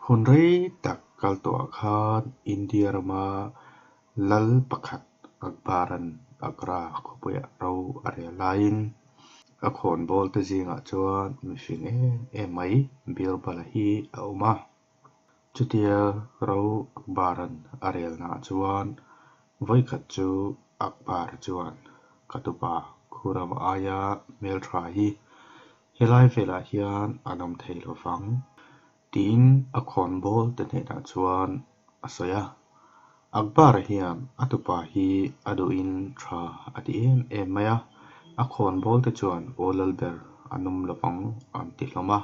Hun rei tak kal tawhah khan India rama lal pakhat Akbar-a'n Agra khawpuiah ro a rel laiin a khawnbawl te zingah chuan mihring em em mai Birbal-a hi a awm a. Chutia ro Akbar-a'n a relnaah chuan vawikhat chu Akbar chuan ka tupa Khurram aia hmeltha hi helai velah hian an awm thei lo vang tiin a khawnbawl te hnenah chuan a sawi a. Akbar hian a tupa hi a duhin tha a ti em em mai a, a khawnbawl te chuan aw lal ber an awm lo vang an ti hlawm a.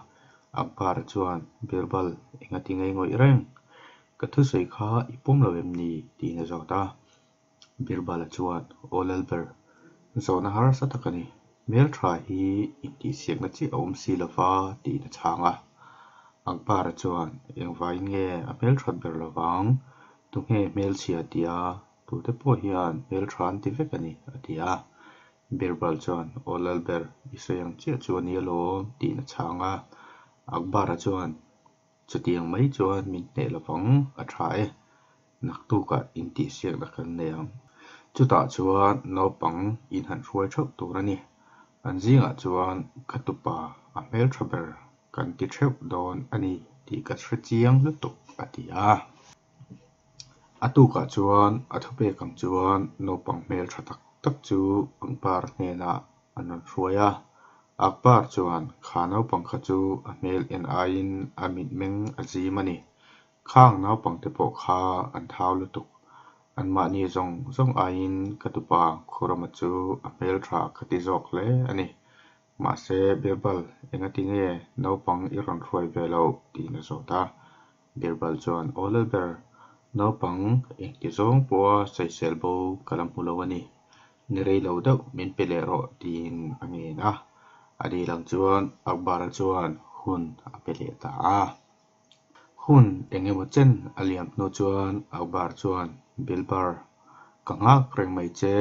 Akbar chuan Birbal engati ngei ngawih reng? Ka thusawi kha i pawm lo em ni? tiin a zawt a. Birbala chuan Aw Lalber, zawhna harsa tak a ni. Hmeltha hi intihsiakna chiah a awm si lo va tiin a chhang a. Akbar-a chuan Engvaiin nge a hmelthat ber lo vang? Tunge hmelchhia tia tute pawh hian hmeltha an ti vek a ni a ti a. Birbal chuan Aw Lalber, i sawi ang chiah chu a ni alawm tiin a chhang a. Akbar-a chuan Chutiang mai chuan min hneh lovang a tha e, naktukah intihsiakna kan nei ang. Chutah chuan naupang in han hruai theuh tur a ni. An zingah chuan ka tupa a hmeltha ber kan ti theuh dawn a ni tih ka hre chiang lutuk a ti a. A tukah chuan a thupek ang chuan naupang hmeltha tak tak chu pangpar hnenah an rawn hruai a. Akbar chuan kha naupang kha chu a hmel en aiin a mitmeng a zim a ni. Khang naupang te pawh kha an thau lutuk. Anmahni zawng zawng aiin ka tupa Khurama chu a hmeltha ka ti zawk hle a ni. Mahse Birbal engati nge naupang i rawn hruai ve loh tiin a zawt a. Birbal chuan Aw Lalber, naupang engti zawng pawha sawisel bo ka la hmu lo a ni. Ni rei lo deuh min pe leh rawh tiin a ngen a. A dil ang chuan Akbar-a chuan hun a pe leh ta a. Hun eng emaw chen a liam hnu chuan Akbar chuan Bilbar, ka nghak reng mai che.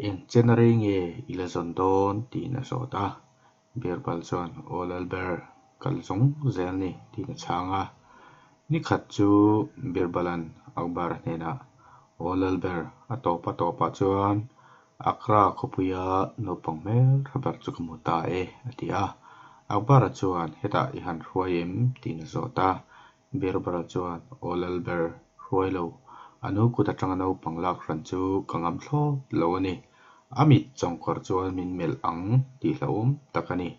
Eng chen a rei nge i la zawn dawn tiin a zawt a. Birbal chuan Aw Lalber, kal zawng zel ni tiin a chhang a. Nikhat chu Birbala'n Akbar hnenah Aw Lalber, a tawp a tawpah chuan Agra khawpuia naupang hmel tha ber chu ka hmu ta e a ti a. Akbar-a chuan hetah i han hruai em tiin a zawt a. Birbal chuan Aw Lalber, hruai lo, a nu kut atanga naupang lak hran chu ka ngam thlawt lo a ni. A mit chawngkawr chuan min melh ang tih hlauhawm tak a ni.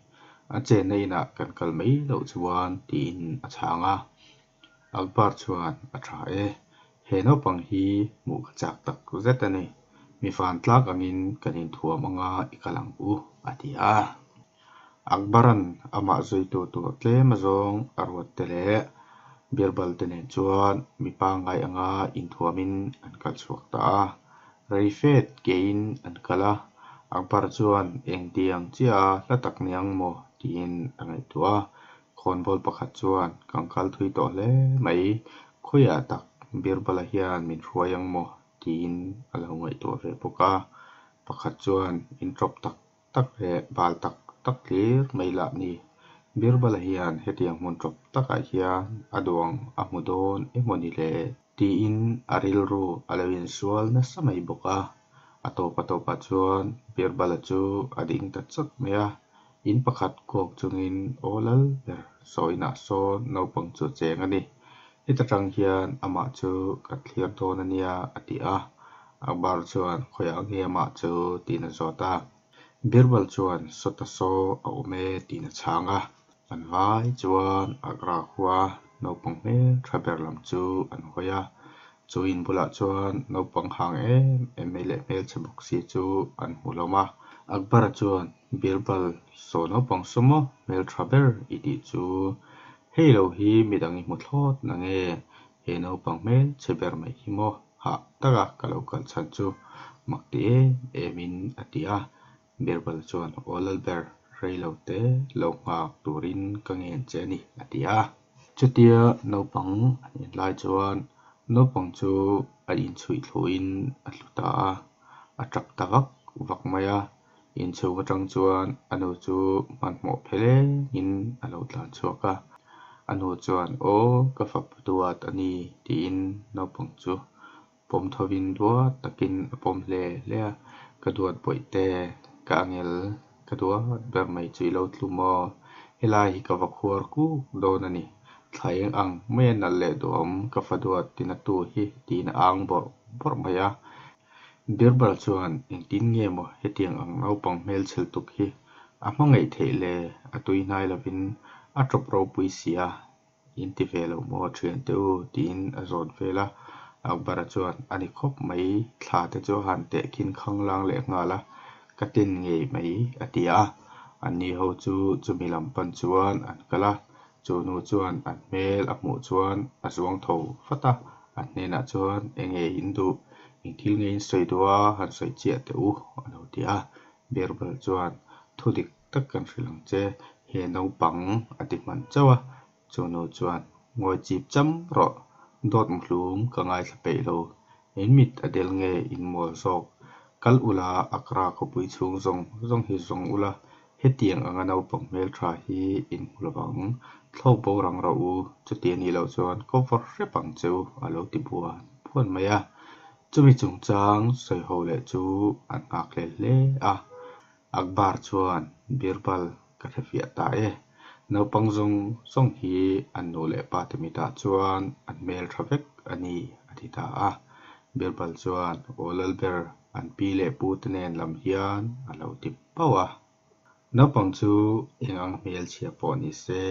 A chenna inah kan kal mai loh chuan tiin a chhang a. Akbar chuan A tha e, he naupang hi hmuh ka chak tak zet a ni. Mi vantlak angin kan inthuam anga i kal ang u, a ti a. Akbar-a'n amah zuitu tur tlem azawng a ruat te leh Birbal te nen chuan mi pangngai anga inthuamin an kal chhuak ta a. Rei fet keiin an kal a, Akbar chuan engtiang chiah a hla tak niang maw tiin a ngaihtuah a. Khawnbawl pakhat chuan kan kal thui tawh hle mai, khawiah tak Birbal-a hian min hruai ang maw tiin a lo ngaihtuah ve bawk a. Pakhat chuan inṭawp tak tak leh bal tak tak hlir mai lah ni. Birbala hian hetiang hmun tawp takah hian a duang a hmu dawn emaw ni le? Tiin a rilru a lo insual nasa mai bawk a. A tawp a tawpah chuan Birbala chu a ding ta chawt mai a, in pakhat kawk chungin aw lal ber sawinah sawn naupang chu a cheng a ni. Heta tang hian amah chu ka thlir dawn a nia a ti a, Akbar chuan khawiah nge amah chu tiin a zawt a. Birbal chuan sawta saw a awm e tiin a chhang a. An vai chuan Agra khua naupang hmel tha ber lam chu an hawi a. Chu in bulah chuan naupang hang em em mai leh hmelchhe bawk si chu an hmu hlawm a. Akbar-a chuan Birbal saw naupang saw maw hmel tha ber i tih chu Hei lo hi midang i hmu thlawt na nge? He naupang hmelchhe ber mai hi maw hah taka ka lo kal chhan chu mak ti em em in a ti a. Birbal chuan Aw Lalber rei lo te lo nghak turin ka ngen che a ni a ti a. Chutia naupang an en lai chuan naupang chu a inchhuih thluin a tlu ta a, a tap ta vak vak mai a. Inchhung atang chuan a nu chu hmanhmawh phelengin a lo tlan chhuak a. A nu chuan, Aw, ka fapa duat a ni, tiin naupang chu pawm thovin duat takin a pawm hle hle a. Ka duat bawihte, ka angel, ka duat ber mai chu i lo tlu maw? Helai hi ka va khuar kuk dawn a ni. Thla eng ang mai a nalh leh duhawm ka fa duat tina tu hi, tiin a ang bawrh bawrh mai a. Birbal chuan engtin nge maw hetiang ang naupang hmelchhe lutuk hi a hmangaih theih le? A tui hnai lovin a tawp ropui si a, in ti ve lo maw thiante u? tiin a zawt vel a. Akbar-a chuan a ni khawp mai, thla te chu a han teh khin khanglang leh nghal a, ka ten ngei mai a ti a. Anni ho chu chumi lam pan chuan an kal a, Chu nu chuan an hmel a hmuh chuan a zuang tho vat a, a hnenah chuan enge in duh, eng thil nge in sawi duh a, han sawi chiah teh u a lo ti a. Birbal chuan thu dik tak kan hrilh ang che, he naupang a ti hman chauh a. Chu nu chuan ngawi chip cham rawh, dawt muhlum ka ngaithla peih lo, in mit a del nge in mual zawk, kal ula Agra khawpui chhung zawng zawng hi zawng ula Hetiang anga naupang hmeltha hi in hmu lovang, thlawk bo rang rawh u, chuti a nih loh chuan cover hrep ang che u a lo ti buan buan mai a. Chumi chungchang sawi ho leh chu an nghak hlel hle a. Akbar chuan Birbal ka hrefiah ta e, naupang zawng zawng hi an nu leh pa te mitah chuan an hmeltha vek a ni a ti ta a. Birbal chuan Aw Lalber an pi leh pu te nen lam hian a lo ti pauh a. Naupang chu eng ang hmelchhia pawh ni se,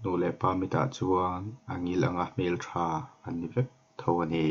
nu leh pa mitah chuan a ngil anga hmeltha an ni vek tho a ni.